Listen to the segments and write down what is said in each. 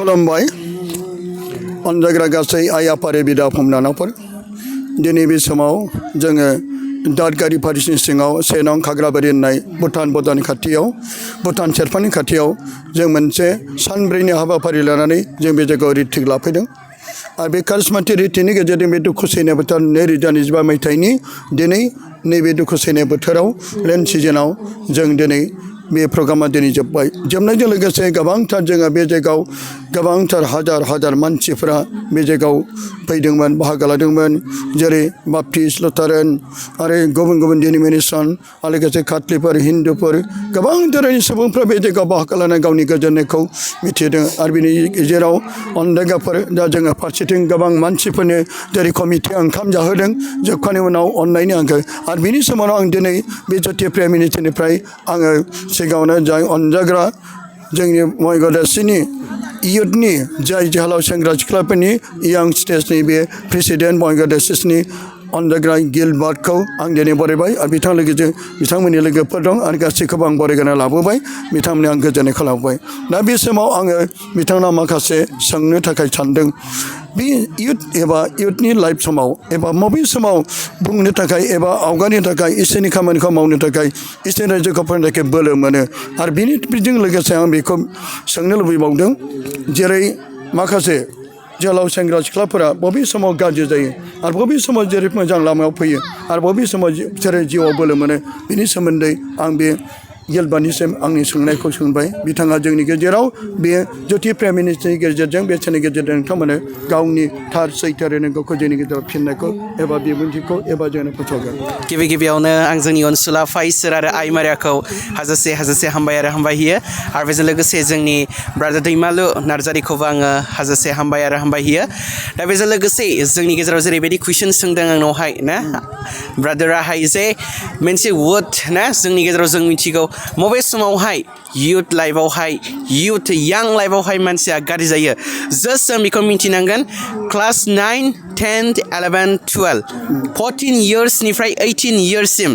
खुलुमबाय अनजाग्रा गासै आइ आफारि बिदा फंबायफोर दिनै बे समाव जोङो दादगारि फारिसनि सिङाव 1 नं खाग्राबारि होननाय भुटान बर्डारनि खाथियाव भुटान सेरफांनि खाथियाव जों मोनसे सानब्रैनि हाबाफारि लानानै जों बे जायगायाव रिट्रिट लाफैदों आरो बे कारिसमेटिक रिट्रिटनि गेजेरजों बे दुखु सैनाय बोथोर 2025 मायथाइनि दिनै नैबे दुखु सैनाय बोथोराव रेन सिजोनाव जों दिनै बे प्रग्रामा दिनै जोबनायजों लोगोसे गोबांथार जोङो बे जायगायाव गोबांथार हाजार मानसिफोरा बे जायगायाव फैदोंमोन बाहागो लादोंमोन जेरै बाप्टिस्ट लुथारेन आरो गुबुन गुबुन डिनोमिनेसन आरो लोगोसे काथलिकफोर हिन्दुफोर गोबां धोरोमनि सुबुंफ्रा बे जायगायाव बाहागो लानानै गावनि गोजोननायखौ मिथिदों आरो बिनि गेजेराव अनलायगाफोर दा जोङो फारसेथिं गोबां मानसिफोरनो जेरै कमिटिया ओंखाम जाहोदों जोबखांनायनि उनाव अननायनि आंखौ आरो बिनि समाव आं दिनै बे जति प्राइम मिनिस्टारनिफ्राय आङो सिगाङावनो जाय अनजाग्रा जोंनि बंगाइगावनि इयुथनि जाय जोहोलाव सेंग्रा सिख्लाफोरनि यां स्टेजनि बे प्रेसिडेन्ट बंगाइगावनि अनजाग्रा गिलबार्टखौ आं दिनै बरायबाय आरो बिथांमोननि लोगोफोर दं आरो गासैखौबो आं बरायगारना लाबोबाय बिथांमोननि आं गोजोननायखौ लाबोबाय दा बे समाव आङो बिथांनाव माखासे सोंनो थाखाय सानदों बे इयुथनि लाइफ समाव एबा बबे समाव बुंनो थाखाय एबा आवगायनो थाखाय इसोरनि खामानिखौ मावनो थाखाय इसोरनि रायजोखौ फोरोंनो थाखाय बोलो मोनो आरो बेजों लोगोसे आं बेखौ सोंनो लुबैबावदों जेरै माखासे जोहोलाव सेंग्रा सिख्लाफोरा बबे समाव गाज्रि जायो आरो बबे समाव जेरै मोजां लामायाव फैयो आरो बबे समाव जेरै जिउआव बोलो मोनो बिनि सोमोन्दै आं बे गिलबार्टनिसिम आंनि सोंनायखौ सोंबाय बिथाङा जोंनि गेजेराव बे जति प्राइम मिनिस्टारनि गेजेरजों बे सोरनि गेजेरजों नोंथांमोननो गावनि थार सैथो रोंगौखौ जोंनि गेजेराव फिननायखौ एबा बिबुंथिखौ एबा जोंनो फोसावगोन गिबियावनो आं जोंनि अनसुला फाइसोर आरो आइमारियाखौ हाजासे हामबाय होयो आरो बेजों लोगोसे जोंनि ब्रादार दैमालु नार्जारिखौबो आङो हाजासे हामबाय होयो दा बेजों लोगोसे जोंनि गेजेराव जेरैबायदि कुइसन सोंदों आंनावहाय ना ब्रादाराहाय जे मोनसे वर्ड ना जोंनि गेजेराव जों मिथिगौ मबे समावहाय youth लाइफआवहाय youth young लाइफआवहाय मानसिया गाज्रि जायो जस्ट जों बेखौ मिथिनांगोन क्लास 9, 10, 11, 12 14 इयर्सनिफ्राय 18 इयर्ससिम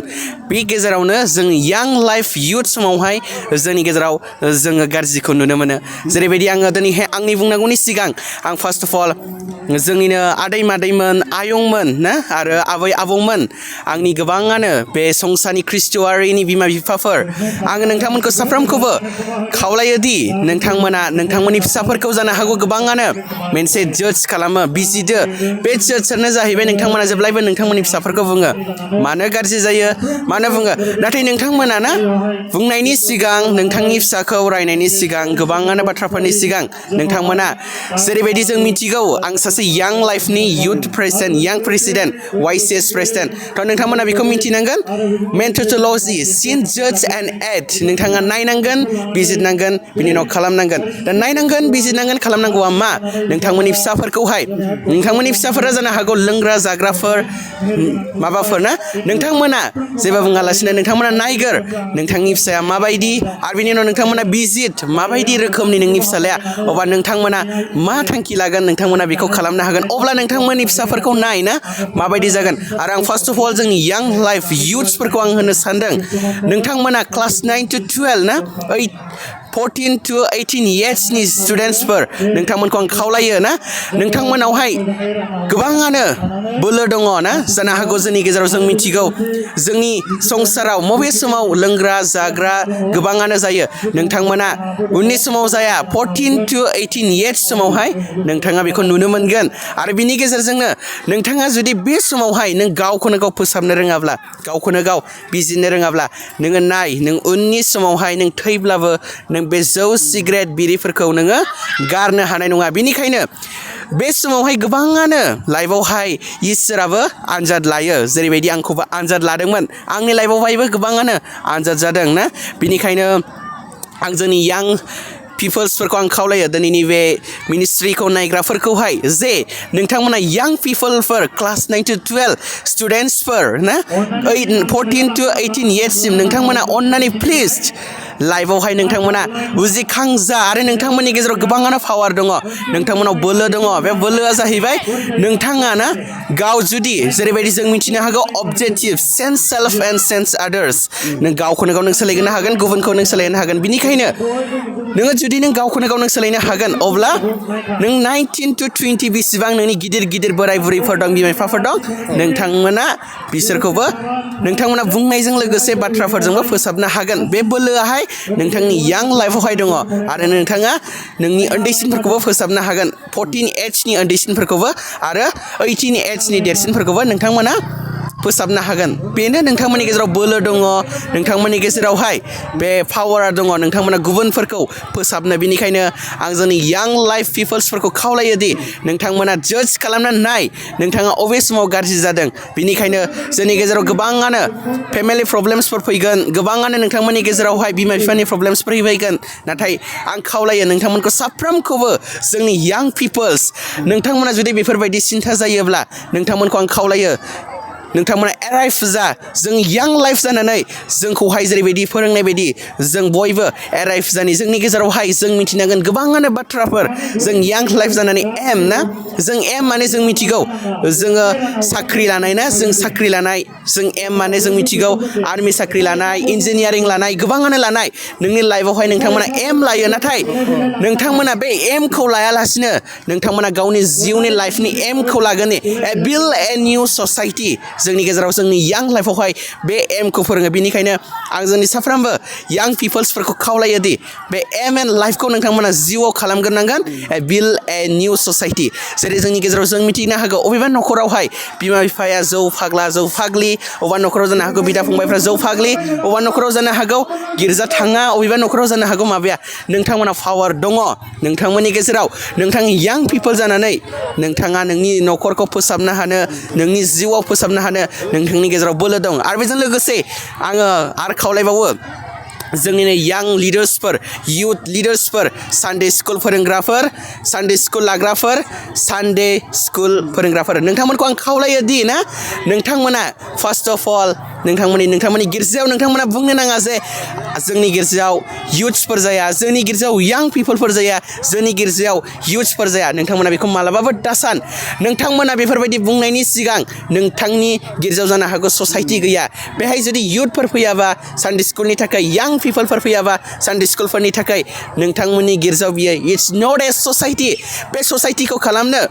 बे गेजेरावनो जों young लाइफ youth समावहाय जोंनि गेजेराव जोङो गाज्रिखौ नुनो मोनो जेरैबायदि आङो दिनैहाय आंनि बुंनांगौनि सिगां आं फार्स्ट अफ अल जोंनिनो आदै मादैमोन आयंमोन ना आरो आबै आबौमोन आंनि गोबाङानो बे संसारनि ख्रिस्ट'आरिनि बिमा बिफाफोर आङो नोंथांमोनखौ साफ्रोमखौबो खावलायोदि नोंथांमोना नोंथांमोननि फिसाफोरखौ जानो हागौ गोबाङानो मोनसे जाज खालामो बिजिदो बे जाजआनो जाहैबाय नोंथांमोना जेब्लायबो नोंथांमोननि फिसाफोरखौ बुङो मानो गाज्रि जायो मानो बुङो नाथाय नोंथांमोना ना बुंनायनि सिगां नोंथांनि फिसाखौ रायनायनि सिगां गोबाङानो बाथ्राफोरनि सिगां नोंथांमोना जेरैबायदि जों मिथिगौ आं सासे यां लाइफनि youth प्रेसिडेन्ट यां प्रेसिडेन्ट YCS प्रेसिडेन्ट थ' नोंथांमोना बेखौ मिथिनांगोन मेन्टल'लजि सिन जाज एन्ड एड नोंथाङा नायनांगोन बिजिरनांगोन बिनि उनाव खालामनांगोन दा नायनांगोन बिजिरनांगोन खालामनांगौआ मा नोंथांमोननि फिसाफोरखौहाय नोंथांमोननि फिसाफोरा जानो हागौ लोंग्रा जाग्राफोर माबाफोर ना नोंथांमोना जेबो बुङालासिनो नोंथांमोना नायगोर नोंथांनि फिसाया माबायदि आरो बिनि उनाव नोंथांमोना बिजित माबायदि रोखोमनि नोंनि फिसालाया अब्ला नोंथांमोना मा थांखि लागोन नोंथांमोना बेखौ खालामनो हागोन अब्ला नोंथांमोननि फिसाफोरखौ नाय ना माबायदि जागोन आरो आं फार्स्ट अफ अल जोंनि यां लाइफ youthsफोरखौ आं होनो सानदों नोंथांमोना क्लास 9 to 12 ना 14 to 18 इयर्सनि स्टुडेन्टसफोर नोंथांमोनखौ आं खावलायो ना नोंथांमोनावहाय गोबाङानो बोलो दङ ना जानो हागौ जोंनि गेजेराव जों मिथिगौ जोंनि संसाराव मबे समाव लोंग्रा जाग्रा गोबाङानो जायो नोंथांमोना उननि समाव जाया 14 to 18 इयर्स समावहाय नोंथाङा बेखौ नुनो मोनगोन आरो बिनि गेजेरजोंनो नोंथाङा जुदि बे समावहाय नों गावखौनो गाव फोसाबनो रोङाब्ला गावखौनो गाव बिजिरनो रोङाब्ला नोङो नाय नों उननि समावहाय नों थैब्लाबो नों बे जौ सिगारेट बिरिफोरखौ नोङो गारनो हानाय नङा बेनिखायनो बे समावहाय गोबाङानो लाइफआवहाय इसोराबो आनजाद लायो जेरैबायदि आंखौबो आनजाद लादोंमोन आंनि लाइफआवहायबो गोबाङानो आनजाद जादों ना बिनिखायनो आं जोंनि यां पिपल्सफोरखौ आं खावलायो दिनैनि बे मिनिस्ट्रिखौ नायग्राफोरखौहाय जे नोंथांमोना यां पिपलफोर क्लास 9 to 12 स्टुडेन्टसफोर ना 14 to 18 इयर्ससिम नोंथांमोना अननानै प्लिज लाइफआवहाय नोंथांमोना बुजिखांजा आरो नोंथांमोननि गेजेराव गोबाङानो पावार दङ नोंथांमोनाव बोलो दङ बे बोलोआ जाहैबाय नोंथाङा ना गाव जुदि जेरैबायदि जों मिथिनो हागौ objective sense self and sense आदार्स नों गावखौनो गाव नों सोलायनो हागोन गुबुनखौ नों सोलायनो हागोन बिनिखायनो नोङो जुदि नों गावखौनो गाव नों सोलायनो हागोन अब्ला नों 19 to 20 बेसेबां नोंनि गिदिर गिदिर बोराय बुरैफोर दं बिमा बिफाफोर दं नोंथांमोना बिसोरखौबो नोंथांमोना बुंनायजों लोगोसे बाथ्राफोरजोंबो फोसाबनो हागोन बे बोलोआहाय नोंथांनि यां लाइफआवहाय दङ आरो नोंथाङा नोंनि उन्दैसिनफोरखौबो फोसाबनो हागोन 14 एजनि उन्दैसिनफोरखौबो आरो 18 एजनि देरसिनफोरखौबो नोंथांमोना फोसाबनो हागोन बेनो नोंथांमोननि गेजेराव बोलो दङ नोंथांमोननि गेजेरावहाय बे पावारा दङ नोंथांमोना गुबुनफोरखौ फोसाबनो बिनिखायनो आं जोंनि यां लाइफ पिपल्सफोरखौ खावलायो दि नोंथांमोना जाज खालामना नाय नोंथाङा अबे समाव गाज्रि जादों बिनिखायनो जोंनि गेजेराव गोबाङानो फेमिलि प्रब्लेम्सफोर फैगोन गोबाङानो नोंथांमोननि गेजेरावहाय बिमा बिफानि प्रब्लेम्सफोर फैगोन नाथाय आं खावलायो नोंथांमोनखौ साफ्रोमखौबो जोंनि यां पिपल्स नोंथांमोना जुदि बेफोरबायदि सिन्था जायोब्ला नोंथांमोनखौ आं खावलायो नोंथांमोना एराइभ जा जों यां लाइफ जानानै जोंखौहाय जेरैबायदि फोरोंनाय बायदि जों बयबो एराइभ जानि जोंनि गेजेरावहाय जों मिथिनांगोन गोबाङानो बाथ्राफोर जों यां लाइफ जानानै एम ना जों एम माने जों मिथिगौ जोङो साख्रि लानाय ना जों साख्रि लानाय जों एम माने जों मिथिगौ आर्मि साख्रि लानाय इन्जिनियारिं लानाय गोबाङानो लानाय नोंनि लाइफआवहाय नोंथांमोना एम लायो नाथाय नोंथांमोना बे एमखौ लायालासिनो नोंथांमोना गावनि जिउनि लाइफनि एमखौ लागोन बिल्ड ए निउ ससाइटि जोंनि गेजेराव जोंनि यां लाइफआवहाय बे एमखौ फोरोङो बेनिखायनो आं जोंनि साफ्रोमबो यां पिपल्सफोरखौ खावलायो दि बे एम एन्ड लाइफखौ नोंथांमोना जिउआव खालामग्रोनांगोन बिल्ड ए निउ ससाइटि जेरै जोंनि गेजेराव जों मिथिनो हागौ अबेबा न'खरावहाय बिमा बिफाया जौ फाग्ला जौ फाग्लि अबेबा न'खराव जानो हागौ बिदा फंबायफ्रा जौ फाग्लि अबेबा न'खराव जानो हागौ गिर्जा थाङा अबेबा न'खराव जानो हागौ माबाया नोंथांमोना पावार दङ नोंथांमोननि गेजेराव नोंथां यां पिपल जानानै नोंथाङा नोंनि न'खरखौ फोसाबनो हानो नोंनि जिउआव फोसाबनो हानो नोंथांनि गेजेराव बोलो दं आरो बेजों लोगोसे आङो आरो खावलायबावो जोंनिनो यां लिडार्सफोर इउथ लिडार्सफोर सानडे स्कुल फोरोंग्राफोर सानडे स्कुल लाग्राफोर सानडे स्कुल फोरोंग्राफोर नोंथांमोनखौ आं खावलायो दि ना नोंथांमोना फार्स्ट अफ अल नोंथांमोननि गिर्जायाव नोंथांमोना बुंनो नाङा जे जोंनि गिर्जायाव इउथ्सफोर जाया जोंनि गिर्जायाव यां पिपलफोर जाया जोंनि गिर्जायाव इउथ्सफोर जाया नोंथांमोना बेखौ मालाबाबो दासान नोंथांमोना बेफोरबायदि बुंनायनि सिगां नोंथांनि गिर्जायाव जानो हागौ ससाइटि गैया बेहाय जुदि इउथफोर फैयाबा सानडे स्कुलनि थाखाय यां पिपलफोर फैयाबा सानडे स्कुलफोरनि थाखाय नोंथांमोननि गिर्जायाव बियो इट्स नट ए ससाइटि बे ससाइटिखौ खालामनो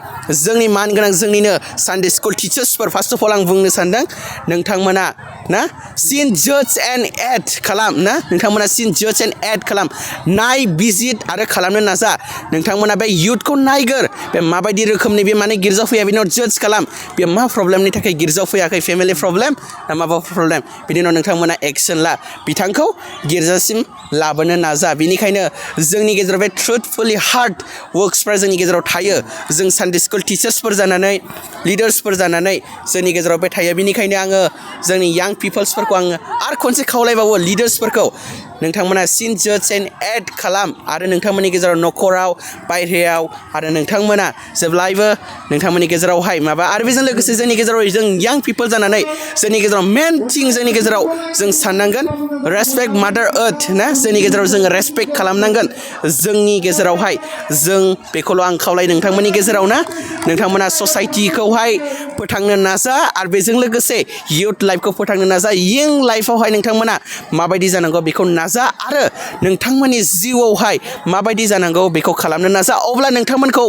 जोंनि मान गोनां जोंनिनो सानडे स्कुल टिचार्सफोर फार्स्ट अफ अल आं बुंनो सानदों नोंथांमोना ना सिन जाज एन्ड एड खालाम ना नोंथांमोना सिन जाज एन्ड एड खालाम नाय भिजिट आरो खालामनो नाजा नोंथांमोना बे इउथखौ नायगोर बे माबायदि रोखोमनि बे माने गिर्जायाव फैया बेनि उनाव जाज खालाम बे मा प्रब्लेमनि थाखाय गिर्जायाव फैयाखै फेमिलि प्रब्लेम ना माबा प्रब्लेम बिनि उनाव नोंथांमोना एक्सन ला बिथांखौ गिर्जासिम लाबोनो नाजा बेनिखायनो जोंनि गेजेराव बे ट्रुथफुलि हार्ड वर्क्सफ्रा जोंनि गेजेराव थायो जों सानडे स्कुल टिचार्सफोर जानानै लिडार्सफोर जानानै जोंनि गेजेराव बे थायो बेनिखायनो आङो जोंनि यां पिपल्सफोरखौ आङो आरो खनसे खावलायबावो लिडार्सफोरखौ नोंथांमोना सिन जाज एन्ड एड खालाम आरो नोंथांमोननि गेजेराव न'खराव बायहेरायाव आरो नोंथांमोना जेब्लायबो नोंथांमोननि गेजेरावहाय माबा आरो बेजों लोगोसे जोंनि गेजेराव जों यां पिपल जानानै जोंनि गेजेराव मेन थिं जोंनि गेजेराव जों साननांगोन रेसपेक्ट मादार अर्थ ना जोंनि गेजेराव जों रेसपेक्ट खालामनांगोन जोंनि गेजेरावहाय जों बेखौल' आं खावलाय नोंथांमोननि गेजेराव ना नोंथांमोना ससाइटिखौहाय फोथांनो नाजा आरो बेजों लोगोसे इउथ लाइफखौ फोथांनो नाजा यां लाइफआवहाय नोंथांमोना माबायदि जानांगौ बेखौ नाजा आरो नोंथांमोननि जिउआवहाय माबायदि जानांगौ बेखौ खालामनो नाजा अब्ला नोंथांमोनखौ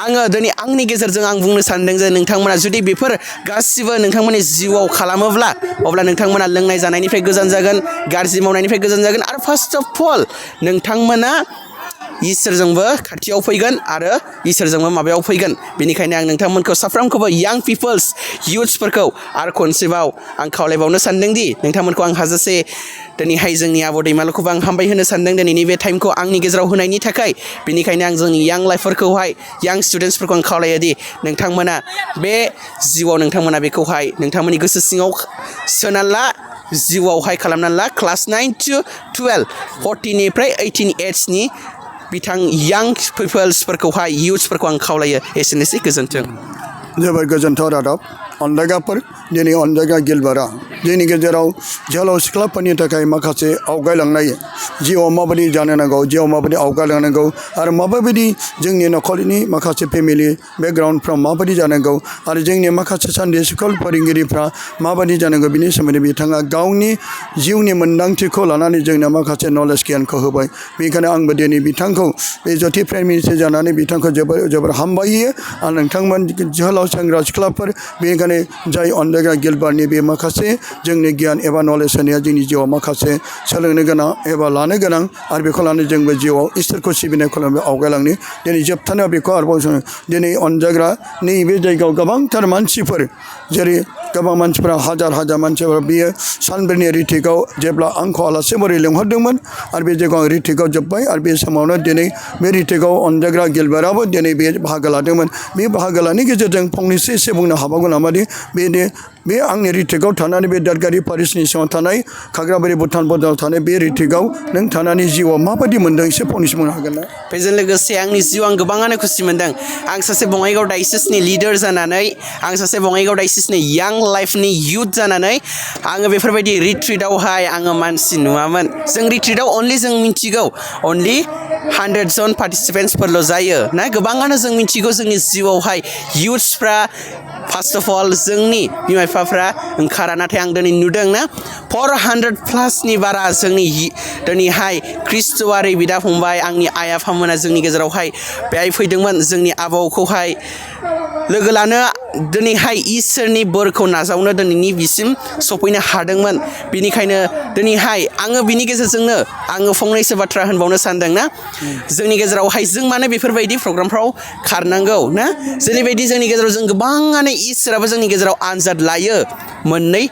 आङो दिनै आंनि गेजेरजों आं बुंनो सानदों जे नोंथांमोना जुदि बेफोर गासिबो नोंथांमोननि जिउआव खालामोब्ला अब्ला नोंथांमोना लोंनाय जानायनिफ्राय गोजान जागोन गाज्रि मावनायनिफ्राय गोजान जागोन आरो फार्स्ट अफ अल नोंथांमोना इसोरजोंबो खाथियाव फैगोन आरो इसोरजोंबो माबायाव फैगोन बेनिखायनो आं नोंथांमोनखौ साफ्रोमखौबो यां पिपल्स इउथ्सफोरखौ आरो खनसेबाव आं खावलायबावनो सानदों दि नोंथांमोनखौ आं हाजासे दिनैहाय जोंनि आब' दैमालुखौबो आं हामबाय होनो सानदों दिनैनि बे टाइमखौ आंनि गेजेराव होनायनि थाखाय बेनिखायनो आं जोंनि यां लाइफफोरखौहाय यां स्टुडेन्टसफोरखौ आं खावलायो दि नोंथांमोना बे जिउआव नोंथांमोना बेखौहाय नोंथांमोननि गोसो सिङाव सोना ला जिउआवहाय खालामनानै ला क्लास 9 to 12 14निफ्राय 18 एजनि बिथां यां पिपल्सफोरखौहाय इउथ्सफोरखौ आं खावलायो एसेनोसै गोजोन्थों जोबोद गोजोन्थाव रादाब अनजायगाफोर दिनै अनजायगा गिलबारा जोंनि गेजेराव जोहोलाव सिख्लाफोरनि थाखाय माखासे आवगायलांनाय जिउआव माबायदि जानो नांगौ जिउआव माबायदि आवगायलांनांगौ आरो माबायदि जोंनि न'खरनि माखासे फेमिलि बेकग्राउन्डफ्राव माबायदि जानांगौ आरो जोंनि माखासे सानडे स्कुल फोरोंगिरिफ्रा माबायदि जानांगौ बिनि सोमोन्दै बिथाङा गावनि जिउनि मोन्दांथिखौ लानानै जोंनो माखासे नलेज गियानखौ होबाय बेनिखायनो आंबो दिनै बिथांखौ बे जथि प्राइम मिनिस्टार जानानै बिथांखौ जोबोर हामबायो आरो नोंथांमोन जोहोलाव सेंग्रा सिख्लाफोर बेनिखायनो जाय अनजायगा गिलबारनि बे माखासे जोंनि गियान एबा नलेज होनाया जोंनि जिउआव माखासे सोलोंनो गोनां एबा लानो गोनां आरो बेखौ लानानै जोंबो जिउआव इसोरखौ सिबिनाय खालामनो आवगायलांनो दिनै जोबथारनायाव बेखौ आरोबाव जोङो दिनै अनजायग्रा नैबे जायगायाव गोबांथार मानसिफोर जेरै गोबां मानसिफोरा हाजार हाजार मानसिफोरा बियो सानब्रैनि रिट्रिटआव जेब्ला आंखौ आलासि महरै लिंहरदोंमोन आरो बे जायगायाव आं रिट्रिटआव जोब्बाय आरो बे समावनो दिनै बे रिट्रिटआव अनजायग्रा गिलबाराबो दिनै बे बाहागो लादोंमोन बे बाहागो लानायनि गेजेरजों फंनैसो एसे बुंनो हाबावगोन नामादि बे आंनि रिट्रिटआव थानानै बे दादगारि पारिसनि सिङाव थानाय खाग्राबारि भुटान बर्डाराव थानाय बे रिट्रिटआव नों थानानै जिउआव माबायदि मोन्दों एसे फंनैसो बुंनो हागोन ना बेजों लोगोसे आंनि जिउआव आं गोबांआनो खुसि मोन्दों आं सासे बङाइगाव डायसिसनि लिडार जानानै आं सासे बङाइगाव डायसिसनि यां लाइफनि युथ जानानै आङो बेफोरबायदि रिट्रिटआवहाय आङो मानसि नुवामोन जों रिट्रिटआव अनलि जों मिथिगौ अनलि 100 जन पार्टिसिपेन्ट्सफोरल' जायो ना गोबाङानो जों मिथिगौ जोंनि जिउआवहाय युथ्सफ्रा फार्स्ट अफ अल जोंनि बिमा बिफाफ्रा ओंखारा नाथाय आं दिनै नुदों ना 400+ बारा जोंनि दिनैहाय ख्रिस्ट'आरि बिदा फंबाय आंनि आइ आफामोना जोंनि गेजेरावहाय बेहाय फैदोंमोन जोंनि आबौखौहाय लोगो लानो दिनैहाय इसोरनि बोरखौ नाजावनो दिनैनि बिसिम सफैनो हादोंमोन बेनिखायनो दिनैहाय आङो बिनि गेजेरजोंनो आङो फंनैसो बाथ्रा होनबावनो सानदों ना जोंनि गेजेरावहाय जों मानो बेफोरबायदि प्रग्रामफ्राव खारनांगौ ना जेरैबायदि जोंनि गेजेराव जों गोबाङानो इसोराबो जोंनि गेजेराव आनजाद लायो मोननै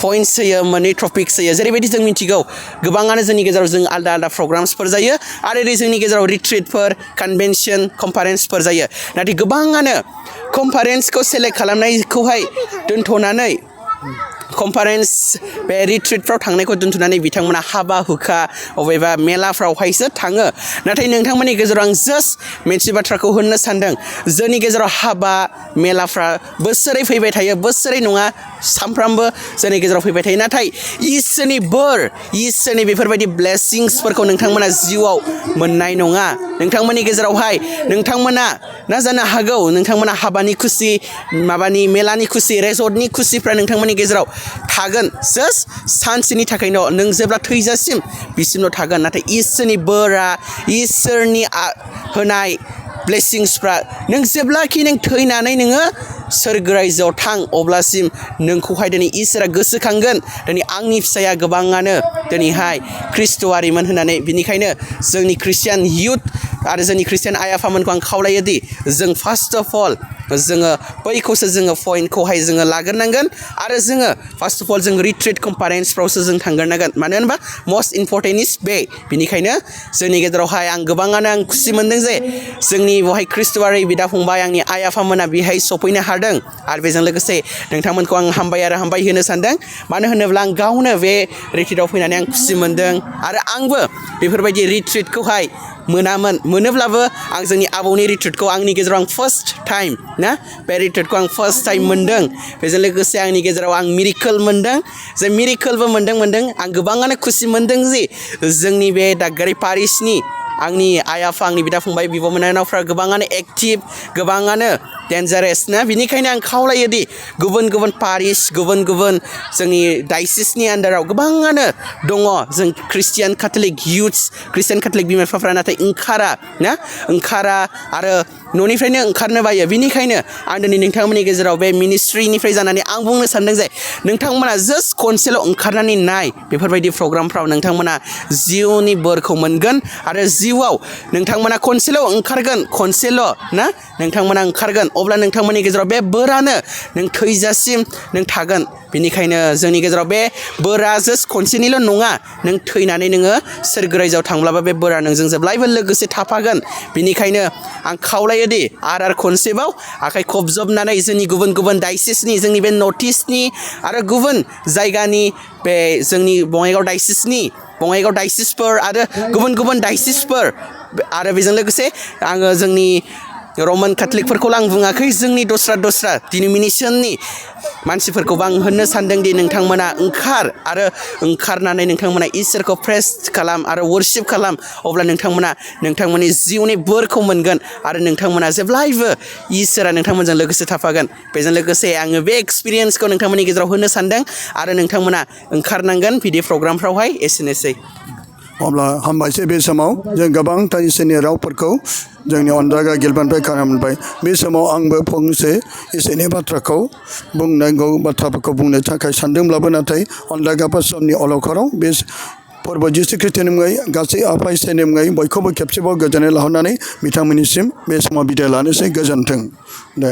पइन्ट्स होयो मोननै टपिक्स होयो जेरैबायदि जों मिथिगौ गोबाङानो जोंनि गेजेराव जों आलदा आलदा प्रग्राम्सफोर जायो आरो ओरै जोंनि गेजेराव रिट्रिटफोर कनभेनसन कनफारेन्सफोर जायो नाथाय गोबाङानो कनफारेन्सखौ सेलेक्ट खालामनायखौहाय दोनथ'नानै कनफारेन्स बे रिट्रिटफ्राव थांनायखौ दोनथ'नानै बिथांमोना हाबा हुखा अबेबा मेलाफ्रावहायसो थाङो नाथाय नोंथांमोननि गेजेराव आं जास्ट मोनसे बाथ्राखौ होननो सानदों जोंनि गेजेराव हाबा मेलाफ्रा बोसोरै फैबाय थायो बोसोरै नङा सानफ्रामबो जोंनि गेजेराव फैबाय थायो नाथाय इसोरनि बोर इसोरनि बेफोरबायदि ब्लेसिंसफोरखौ नोंथांमोना जिउआव मोननाय नङा नोंथांमोननि गेजेरावहाय नोंथांमोना ना जानो हागौ नोंथांमोना हाबानि खुसि माबानि मेलानि खुसि रेजर्टनि खुसिफ्रा नोंथांमोननि गेजेराव थागोन जास्ट सानसेनि थाखायल' नों जेब्ला थैजासिम बिसिमल' थागोन नाथाय इसोरनि बोरा इसोरनि होनाय ब्लेसिंसफ्रा नों जेब्लाखि नों थैनानै नोङो सोरगो रायजोआव थां अब्लासिम नोंखौहाय दिनै इसोरा गोसोखांगोन दिनै आंनि फिसाया गोबाङानो दिनैहाय ख्रिस्ट'आरिमोन होननानै बिनिखायनो जोंनि ख्रिस्टियान युथ आरो जोंनि ख्रिस्टियान आइ आफामोनखौ आं खावलायोदि जों फार्स्ट अफ अल जोङो बैखौसो जोङो पइन्टखौहाय जोङो लाग्रोनांगोन आरो जोङो फार्स्ट अफ अल जों रिट्रिट कनफारेन्सफ्रावसो जों थांग्रोनांगोन मानो होनबा मस्ट इम्परटेन्ट इज बे बिनिखायनो जोंनि गेजेरावहाय आं गोबाङानो आं खुसि मोनदों जे जोंनि बेवहाय ख्रिस्ट'आरि बिदा फंबाय आंनि आइ आफामोना बेहाय सफैनो हादों आरो बेजों लोगोसे नोंथांमोनखौ आं हामबाय आरो हामबाय होनो सानदों मानो होनोब्ला आं गावनो बे रिट्रिटआव फैनानै आं खुसि मोनदों आरो आंबो बेफोरबायदि रिट्रिटखौहाय मोनोब्लाबो आं जोंनि आबौनि रिट्रिटखौ आंनि गेजेराव आं फार्स्ट टाइम ना बे रिट्रिटखौ आं फार्स्ट टाइम मोनदों बेजों लोगोसे आंनि गेजेराव आं मिरेकल मोनदों जे मिरेकलबो मोनदों आं गोबाङानो खुसि मोनदों जे जोंनि बे दादगारि पारिसनि आंनि आइ आफा आंनि बिदा फंबाय बिब' बिनानावफ्रा गोबाङानो एक्टिभ गोबाङानो डेन्जारेस ना बिनिखायनो आं खावलायोदि गुबुन गुबुन पारिस गुबुन गुबुन जोंनि डायसिसनि आन्डाराव गोबाङानो दङ जों Christian Catholic youths Christian Catholic बिमा बिफाफ्रा नाथाय ओंखारा आरो न'निफ्रायनो ओंखारनो बायो बिनिखायनो आं दिनै नोंथांमोननि गेजेराव बे मिनिस्ट्रिनिफ्राय जानानै आं बुंनो सानदों जे नोंथांमोना जास्ट खनसेल' ओंखारनानै नाय बेफोरबायदि प्रग्रामफ्राव नोंथांमोना जिउनि बोरखौ मोनगोन आरो जिउआव नोंथांमोना खनसेल' ओंखारगोन खनसेल' ना नोंथांमोना ओंखारगोन अब्ला नोंथांमोननि गेजेराव बे बोरानो नों थैजासिम नों थागोन बिनिखायनो जोंनि गेजेराव बे बोरा जास्ट खनसेनिल' नङा नों थैनानै नोङो सोरगो रायजोआव थांब्लाबो बे बोरा नोंजों जेब्लायबो लोगोसे थाफागोन बिनिखायनो आं खावलायोदि आरो खनसेबाव आखाइ खबजबनानै जोंनि गुबुन गुबुन डायसिसनि जोंनि बे नर्थ इस्टनि आरो गुबुन जायगानि बे जोंनि बङाइगाव डायसिसफोर आरो गुबुन गुबुन डायसिसफोर आरो बेजों लोगोसे आङो जोंनि रमान केथलिकफोरखौ आं बुङाखै जोंनि दस्रा डिनोमिनेसननि मानसिफोरखौबो आं होननो सानदों दि नोंथांमोना आरो ओंखारनानै नोंथांमोना इसोरखौ प्रेस खालाम आरो वर्शिप खालाम अब्ला नोंथांमोना नोंथांमोननि जिउनि बोरखौ मोनगोन आरो नोंथांमोना जेब्लायबो इसोरा नोंथांमोनजों लोगोसे थाफागोन बेजों लोगोसे आङो बे एक्सपिरियेन्सखौ नोंथांमोननि गेजेराव होनो सानदों आरो नोंथांमोना ओंखारनांगोन बिदि प्रग्रामफ्रावहाय एसेनोसै अब्ला हामबायसै बे समाव जों गोबांथार इसोरनि रावफोरखौ जोंनि अनजागा गिलबानिफ्राय खोनामोनबाय बे समाव आंबो फंसे इसोरनि बाथ्राखौ बुंनांगौ बाथ्राफोरखौ बुंनो थाखाय सानदोंब्लाबो नाथाय अनजागा पास्टरनि अलखराव बे फोरबो जिसु ख्रिस्ट'नि मुङै गासै आफा इसोरनि मुङै बयखौबो खेबसेबाव गोजोननाय लाहरनानै बिथांमोननिसिम बे समाव बिदाय लानोसै गोजोन्थों दे